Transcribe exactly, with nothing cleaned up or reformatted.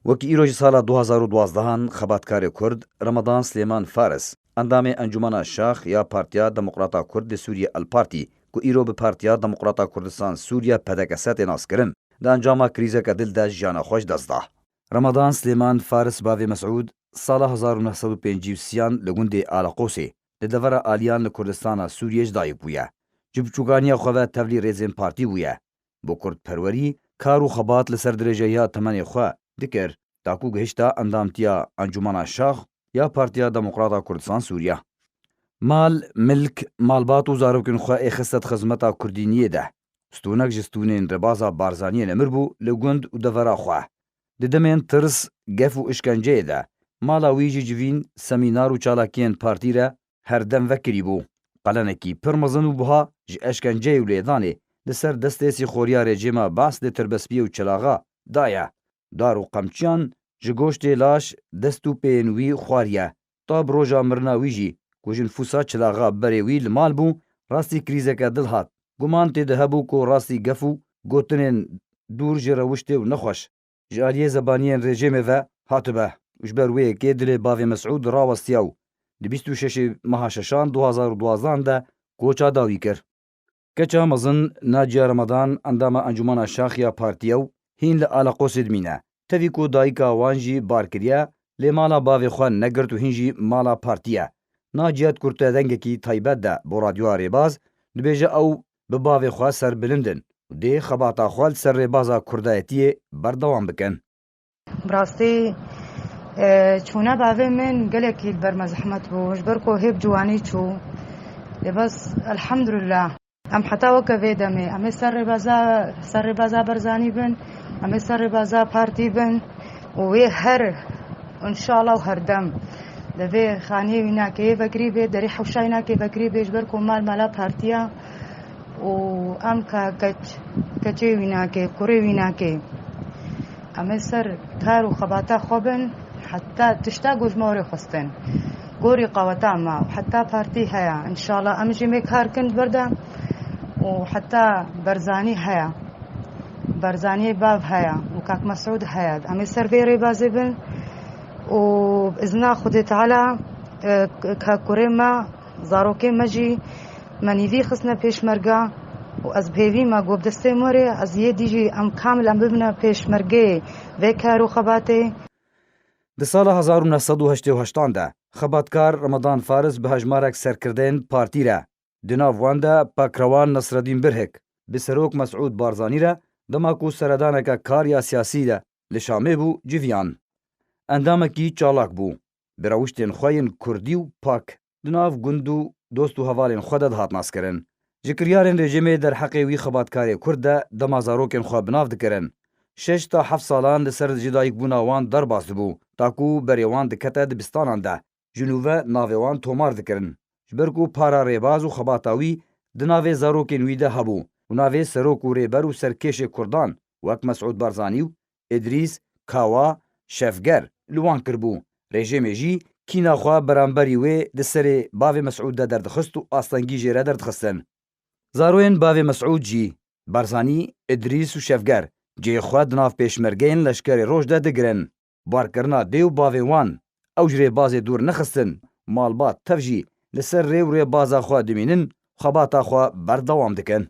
Wekî îro ji sala du hazar û duwazdeh an xebatkarê Kurd Remadan Silêman Faris, endamê Encûmena Şax ya Partiya Demokrata Kurd li Sûriyê El Partî, ku îro bi Partiya Demokrata Kurdistan Sûriye P D K S tê naskirin, di encama krîzeke dil de jiyana xwe ji dest da. Remadan Silêman Faris bavê Mesûd sala hezar û neh sed û pêncî û sê an li gundê Alaqosê, li devera Aliyan li Kurdistana Sûriyê ji dayik bûye. Ji biçûkaniya xwe ve tevlî rêzên partî bûye. Bo kurdperwerî kar û xebat li ser dirêjehiya temenê xwe dikir, ta ku gihişta endamtiya Encûmena Şax ya Partiya Demokrata Kurdistan Sûriye. Mal, milk, malbat û zarokên xwe ê xiste di xizmeta kurdîniyê de. Stûnek ji stûnên rêbaza Barzaniyê nemir bû li gund û devera xwe. Di demên tirs, gef û işkenceyê de, mala wî jî civîn semînar û çalakiyên partî re herdem vekirî bû. Qelenekî pir mezin û buha ji eşkenceyê û lêdanê li ser destê sîxoriya rejîma Baas dê tirbespiyê û çilaxa daye. Dar û qemçiyan ji goştê laş, dest û pêyên wî xwariye. Ta bi roja mirina wî jî, ku ji nifûsa çilaxa berê wî li mal bû, rastî krîzeke dil hat. Guman tê de hebû ku rastî gef û gotinên dûr ji rewiştê û nexweş ji aliyê zebaniyên rejîmê ve hatibe û ji ber wê yekê dilê bavê Mesûd rawestiya û di bîst û şeş meha şeşan du hazar û duwazdeh de koça dawî kir. Keça mezin Naciya Remadan endama Encûmena Şax ya Partî ye û hîn li Alaqosê dimîne. Tevî ku dayika wan jî bar kiriye, lê mala bavê xwe negirt û hîn jî mala partî ye. Naciya di kurtedengekî taybet de bo Radyoya Rêbaz dibêje ew bi bavê xwe serbilind in û dê xebata xwe li ser rêbaza kurdayetiyê berdewam bikin. Bi rastî, e, çûna bavê min gelekî li ber me zehmet bû, ji ber ku hê bi ciwanî çû. Lê bes, elhamdulillah. Em heta weke vê demê, em ê ser rêbaza, ser rêbaza Barzanî bin, em ê ser rêbaza partî bin û wê her, înşallah û her dem li vê xaniyê wî nake yê vekirî bê, derî hewşa wî nake vekirî bê, ji ber ku mal mala partiya û em ka keç, keçê wî nake, kurê wî nake. Em ê ser kar û xebata xwe bin, heta tişta ku ji me were xwestin. Gorî qaweta me û heta partî heye. Înşallah em jî mê kar kin berda û heta Barzanî heye. Barzaniyê bav heye û kak Mesûd heye. Em ê ser vê rêbazê bin û bi izna Xwedê Teala, e, ka kurê me, zarokê me jî me nîvî xistine pêşmerga û ez bi hêvî me ku bi destê me re ez yê dî jî em kamil em bibine pêşmergeyê vê kar û xebatê. Di sala hezar û neh sed û heştê û heştan de xebatkar Remadan Faris bi hejmarek serkirdeyên partî re, di nav wan de Pakrewan Nesreddîn Birhik, bi Serok Mesûd Barzanî re dema ku seredaneke kar ya siyasî de li Şamê bû, civiyan. Endamekî çalak bû. Bi rewiştên xwe yên kurdî û pak di nav gund û dost û hevalên xwe de dihat naskirin. Ji kiryarên rejîmê derheqê wî xebatkarê kurd de dema zarokên xwe bi nav dikirin. Şeş ta heft salan li ser ji dayikbûna wan derbas dibû, ta ku berê wan dikete dibistanan de, ji nû ve navê wan tomar dikirin. Ji ber ku para rêbaz û xebata wî di navê zarokên wî de hebû û navê serok û rêber û serkêşê kurdan wek Mesûd Barzanî û Îdrîs, Kawa, Şevger li wan kiribû. Rejîmê jî kîna xwe beramberî wê di serê bavê Mesûd de derdixist û astengî jê re derdixistin. Zaroyên bavê Mesûd jî, Barzanî, Îdrîs û Şevger, cihê xwe di nav pêşmergeyên leşkerê roj de digirin. Barkirina dê û bavê wan, ew ji rêbazê dûr nexistin, malbat tev jî li ser rê û rêbaza xwe dimînin, xebata xwe berdewam dikin.